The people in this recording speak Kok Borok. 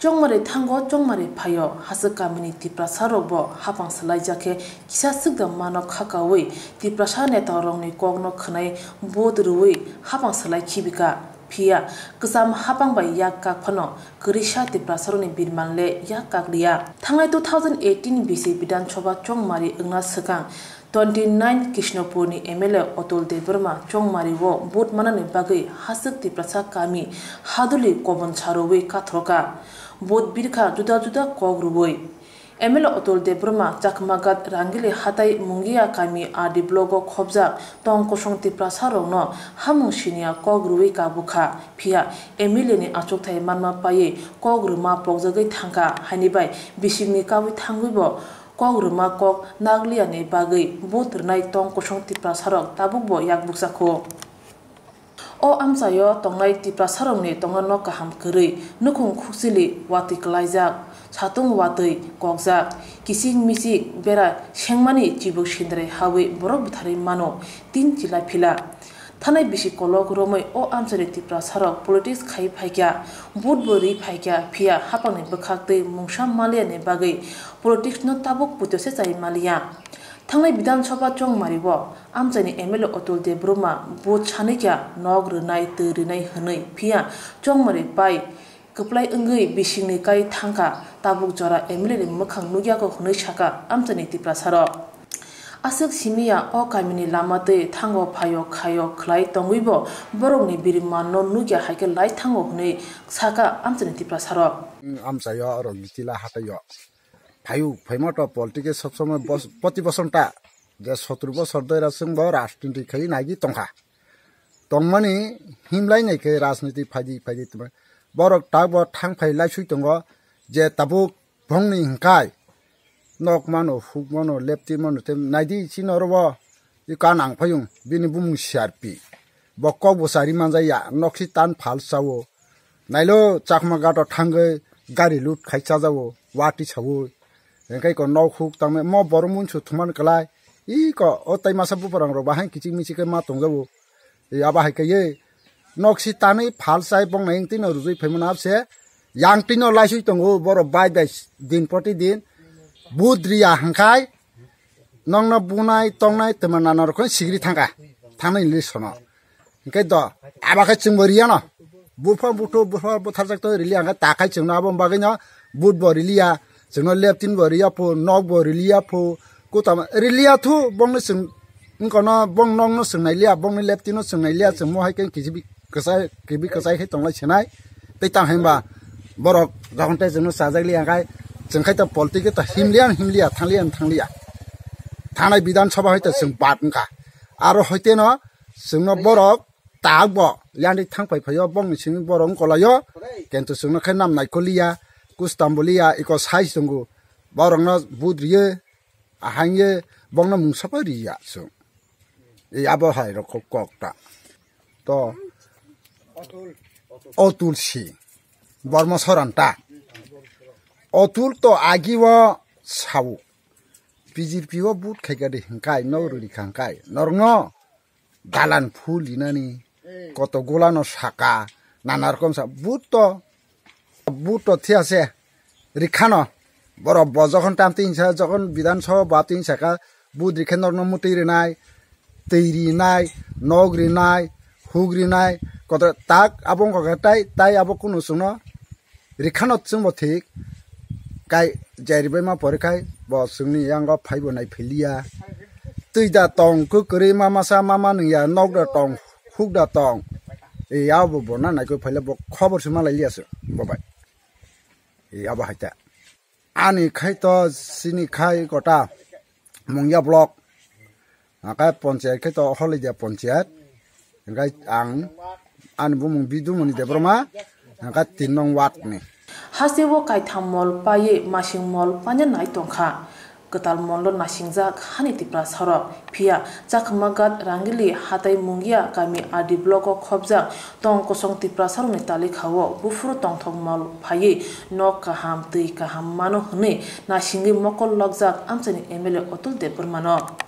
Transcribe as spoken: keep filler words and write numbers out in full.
Chongmari thango, chongmari phaio, haswk kamini Tiprasa rokbo hapang swlaijak khe kisa swkda mano khakaui Tiprasa neta rokni kokno khwnai vote rwui hapang swlai khibika. Phiya kwcham hapang bai yak kak phano kwrwisa Tiprasa rokni birman le yak kak liya. Thangnai two thousand eighteen bisi Bidhan Sabha chongmari wngna swkang twenty nine Krishnapurni M L A Atul Debbarma chongmari o vote manani bagwi haswk Tiprasa kami Haduli kobon sarwi kathroka. Vote birkha juda juda kok rwui. M L A Atul Debbarma Chakmaghat Rangili hatai Mungia kami R D block o khobjak tong kosong Tiprasa rokno hamung siniya kok rwui kabukha. Phiya M L A ni achukthai manma paiwi kok rwma pokjagwi thangkha, haini bai bisingni kaui thangwibo kok rwma kok nagliya ni bagwi vote rwnai tong kosong Tiprasa rok tabuk bo yak bukjakho. O amchaio tongnai Tiprasa rokni tongna nok kaham kwrwi, nukhung khukchili watwi kwlaijak, satung watwi kokjak, kichik michik bera sengmani chibuk sindrai hawi borok bwtharwi mano, tin chila phila. Thanai bisi kolok romwi o amchaini Tiprasarok politics khai phaikha, vote bo ri phaikha, phiya hapangni bwkhak twi mungsa maliya ni bagwi politics no tabuk puito se chai maliya. Thangnai Bidhan Sabha chongmari o amchaini M L A Atul Debbarma vote sanwi kha nok rwnai twi rwnai hwnwi, phiya chongmari pai kwplai wngwi bisingni kai thangkha, tabuk jora M L A ni mwkhang nukya kho hwnwi sakha amchaini Tiprasarok. Aswk simiya o kamini lama twi thango phaio khaio khlai tongwibo borokni birimanno nukya hai khe lai thango hwnwi sakha amchaini Tiprasarok. Amchaio oro Mitila hataio phaio phaima to politics sob somoi bos-, poti bosonta je sotro bosor dera chwngbo rajniti khai nagi tongkha. Tongmani himlai nai khe rajniti phaidi phaidi tongma. Borok ta bo thang phai laisui tongo je tabuk bongni hingkai nok mano, huk mano, lepti mano, te naidi chini oro bo i ka nang phayung bini bumung C R P. Bo kok bo chari manjaya, nok si tan phal chawo. Nailo Chakma ghat o thangwi gari loot khai chajawo, wati sawo. Hingkai ko nok huk tangma mo borok munsu thuman kalai. I ko o tai masa buparang rok bahai kichik michik khe ma tongjawo. E abo hai khe ye nok si tanwi phal chai bong nai tino rujui phaimano abse. Yang tino laisui tongo borok bai bai din poti din. Budriya hangkai nokno bunai tongnai twma nana rok sigri thangkha. Thangnai list sono. Hingke do abo khe chwngbo riyano. Bupha buthu bupha butharjak to riliya hingke takhai chwngno abo bagwino but bo riliya. Chwngno leptin bo riya pho, nok bo riliya pho. Kutama riliya thu bongni chwng wngkono bong nokno chwng nailiya, bongni leptinno chwng nailiya, chwngmo hai khe kichibi kwchai, kibi kwchai khe tonglai sinai. Tei tang himba borok jokhon tei chwngno chajak liya hingkai chwng khai to politics khe to himliya himliya, thangliya thangliya. Thangnai Bidhan Sabha hai to chwng bad wngkha. Aro hoiteno chwngno borok tak bo yandi thang pai phaio bongni simi borok wng kolaio. Kintu chwngno khe nam naikoliya, kustam boliya, iko sai chwngo. Borokno but riye, ahang ye bongno mungsa pai riya chwng. E abo hai rok kok ta. To Otul si Bormo soran ta. Otul to agi o sao. B J P o but khai kadi hingkai, no rwri khangkai. Norokno dalan phul rinani, koto gulano saka, nana rokom sa, but to, but to thia se, rikhano, borok bo jokhon tam tin sa, jokhon Bidhan Sabha ba tin saka, but rikhe norno mutwi rinai, twi rinai, nok rinai, huk rinai, koto tak abo wngkha khe tai, tai abo kunu chwngno rikhano chwngbo thik, kai jai ribai ma porikhai bo chwngni yango phaibo nai philiya. Twi da tong, kwrwi ma masa ma ma nungya, nok da tong, huk da tong. E abo bo na naikoi phaile bo khobor se malai liya se bo bai. E abo hai ta. Ani khai to sini khai kota Mungya block. Hingke ponchayat khe to Holidia ponchayat. Hingke ang ani bumung Bidumoni Debbarma, hingke tin nong ward ni. Hasteo kaitham mol paiwi masing mol paina nai tongkha. Kwtal molno nasingjak hani Tiprasarok. Phiya Chakmaghat Rangili hatai Mungia kami R D block o khobjak tong kosong Tiprasarokni talikha o buphuru tongthok mol phaiwi nok kaham, twi kaham mano hwnwi nasingwi mokol lokjak amchaini M L A Atul Debbarmano.